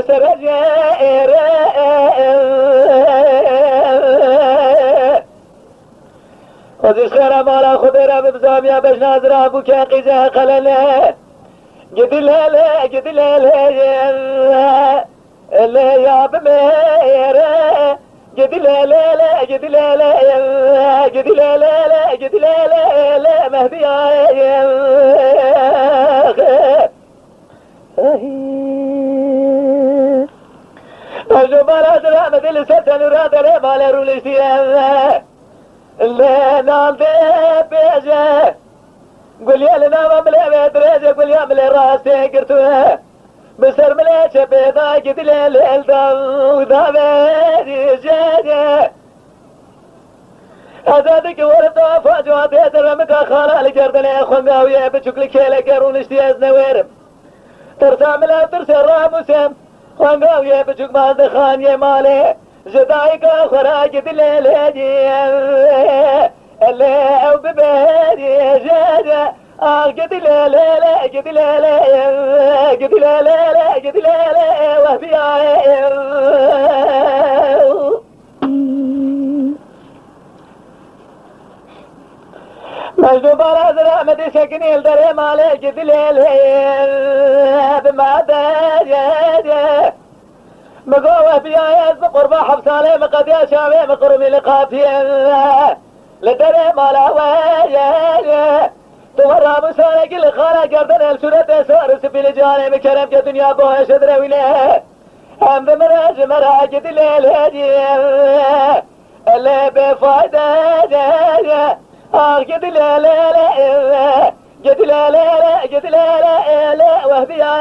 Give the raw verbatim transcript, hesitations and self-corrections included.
Serece êre. Xwezî ji xêra mala Xwedê re bibzamiya bejna zira bûke qîze qelele. Gidilele, gidilele, ele ya bimêre. Gidilele, gidilele, gidilele, gidilele, ele Mehdiya. Ejo bala zira me dil ser tenûra derê male rûniştiye. Lê nan dê bêje. Gulye li nava milê wê dirêje, gulya milê rastê girtû. Bi ser milê çepê da gidilê lêl da û da verî jêje. Azadî ki werim da fac û adê zerre min ka xala li gerdinê xwengawiyê biçûk li kêleke rûniştî ez newêrim. Tirsa min ev tirsê ramûsê xwengawiyê biçûk maz dixaniyê malê ji dayika xwe ra gidilê lê diye. Elê ew bibêrî jêre. Ah gidilê lê lê, gidilê lê, gidilê lê lê, gidilê lê, wehbiya. Mecnû bara zira me dî sekinî li derê malê gidilê lê bi me de ye ye. Mi go we biyaye ez bi qurba heft salê mi qediya çavê mi qurumî li qatiye. Li derê mala we ye ye. Tu we ramûsanekî li xana gerdin el sûretê sar û sipî li cihanê mi kerem ke dinya boheşe direwîne. Em bi min re ji me re gidilê lê ye. Ele bêfayde ye. Ah gidilê lê lê. Gidilê lê lê, gidilê lê lê, wehbiya.